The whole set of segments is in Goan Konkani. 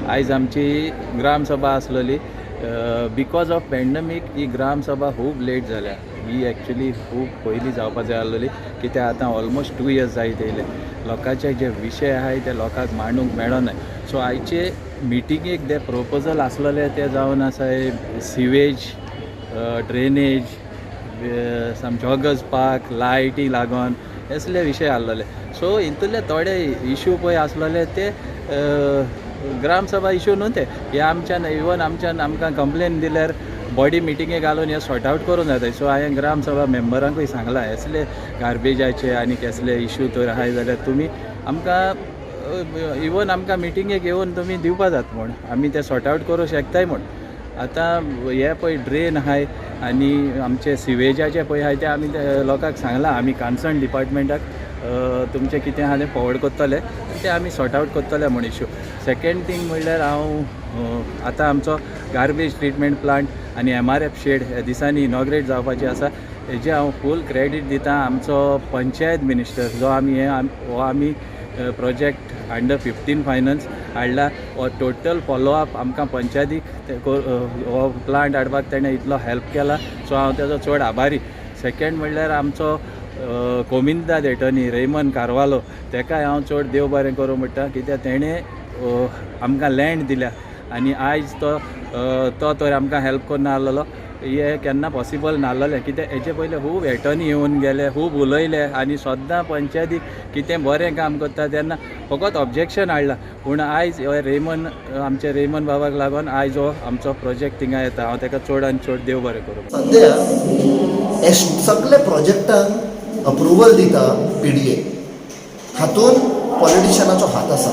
आयज आमची ग्रामसभा आसलेली. Because of pandemic ही ग्रामसभा खूब लेट जाल्या. ही एक्चुली खूब पयलीं जावपा जाय आसलेली, कित्याक आतां ऑलमोस्ट 2 इयर्स जायत येयले, लोकांचे जे विशय आहाय ते लोकांक मांडूंक मेळना. सो आयचे मिटिंगेक जे प्रोपोजल आसलेले ते जावन आसा सिवेज, ड्रेनेज, सम जॉगर्स पार्क, लायटी लागून असले विशय आसलेले. सो हितूंतले थोडे इशू पळय आसलेले ते ग्रामसभा इशू न्हू ते. हे आमच्यान इवन आमच्यान आमकां कंप्लेन दिल्यार बॉडी मिटिंगे घालून हे सॉर्ट आवट करूं जाता. सो हांवें ग्रामसभा मेंबरांकूय सांगलां, असले गार्बेजाचे आनी कसले इशू तर आहाय जाल्यार तुमी आमकां इवन आमकां मिटिंगेक येवन तुमी दिवपा जाता म्हूण आमी ते सॉर्ट आवट करूं शकताय म्हूण. आतां हे पळय ड्रेन आहाय आनी आमचे सिवेजाचे पळय आहाय ते आमी लोकांक सांगलां, आमी कन्सर्न डिपार्टमेंटाक तुमचें कितें आहा तें फॉवर्ड करतले, तें आमी सॉर्ट आवट करतले म्हूण इशू. सेकेंड थींग म्हणल्यार हांव आतां आमचो गार्बेज ट्रिटमेंट प्लांट आनी एमआरएफ शेड ह्या दिसांनी इनॉग्रेट जावपाचें आसा. हेजें हांव फूल क्रेडीट दिता आमचो पंचायत मिनिस्टर, जो आमी हे हो आमी प्रोजेक्ट अंडर 15 फायनान्स हाडला. हो टोटल फॉलोअप आमकां पंचायतीक हो प्लांट हाडपाक तेणें इतलो हेल्प केला, सो हांव तेजो चड आभारी. सेकेंड म्हणल्यार आमचो कोमिंदाद एटर्नी रेमन कार्वालो, तेकाय हांव चड देव बरें करूं म्हणटा, कित्याक तेणें आमकां लँड दिल्या आनी आयज तो तो तर आमकां हेल्प करना आसलेलो, हे केन्ना पॉसिबल नासलेलें, कित्याक हेजे पयलीं खूब एटर्नी येवन गेले, खूब उलयले आनी सद्दां पंचायतीक कितें बरें काम करता तेन्ना फकत ऑब्जेक्शन हाडलां. पूण आयज हो रेमन, आमचे रेमन बाबाक लागून आयज हो आमचो प्रोजेक्ट थिंगा येता. हांव ताका चड आनी चड देव बरें करूं. सद्या सगळे प्रोजेक्टांक अप्रुवल दिता पीडीए. हातून पॉलिटिशियनाचो हात आसा.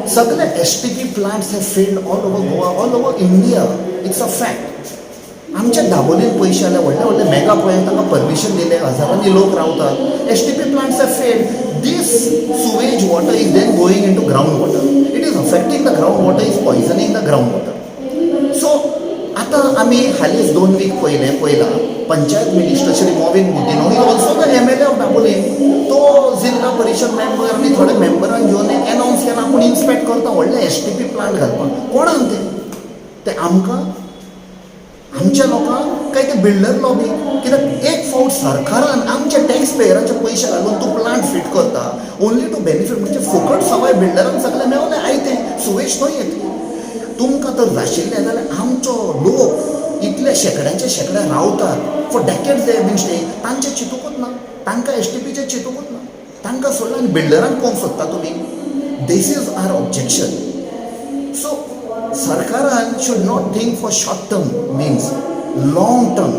सगळे STP plants have failed all over Goa, all over India. It's a fact. आमच्या दाबोलीन पयशे जाल्यार व्हडले व्हडले मेगा प्रोजेक्ट तांकां परमिशन दिलें, हजारांनी लोक रावतात. STP plants have failed. This sewage water is then going into ground water. It is affecting the ground water, is poisoning the ground water. So आतां आमी हालींच 2 वीक पयलें पयला, panchayat minister Shri Mauvin Godinho is also the MLA of Dabolim, तो जिल्हा परिशद मेंबर आनी थोडे मेंबरांक घेवन एक एनावन्स केला, आपूण इन्स्पेक्ट करता व्हडले एसटीपी प्लांट घालपाक. कोणाक ते? ते आमकां, आमच्या लोकांक, काय ते बिल्डर लॉबी? कित्याक एक फावट सरकारान आमच्या टॅक्स पेयराचे पयशे घालून तूं प्लांट फिट करता ओनली टू बेनिफीट, म्हणजे फुकट सवाय बिल्डरांक सगळें मेवलें आयतें, सुवेज थंय येतली. तुमकां तर जाशिल्लें जाल्यार आमचो लोक इतले शेंकड्यांचे शेंकडे रावतात, for decades they been stay, तांचें चिंतूकूच ना, तांकां एसटीपीचें चिंतूकूच ना. तांकां सोडलें आनी बिल्डरांक पळोवंक सोदता तुमी. This is our objection. So सरकारान should not think for short term, means long term.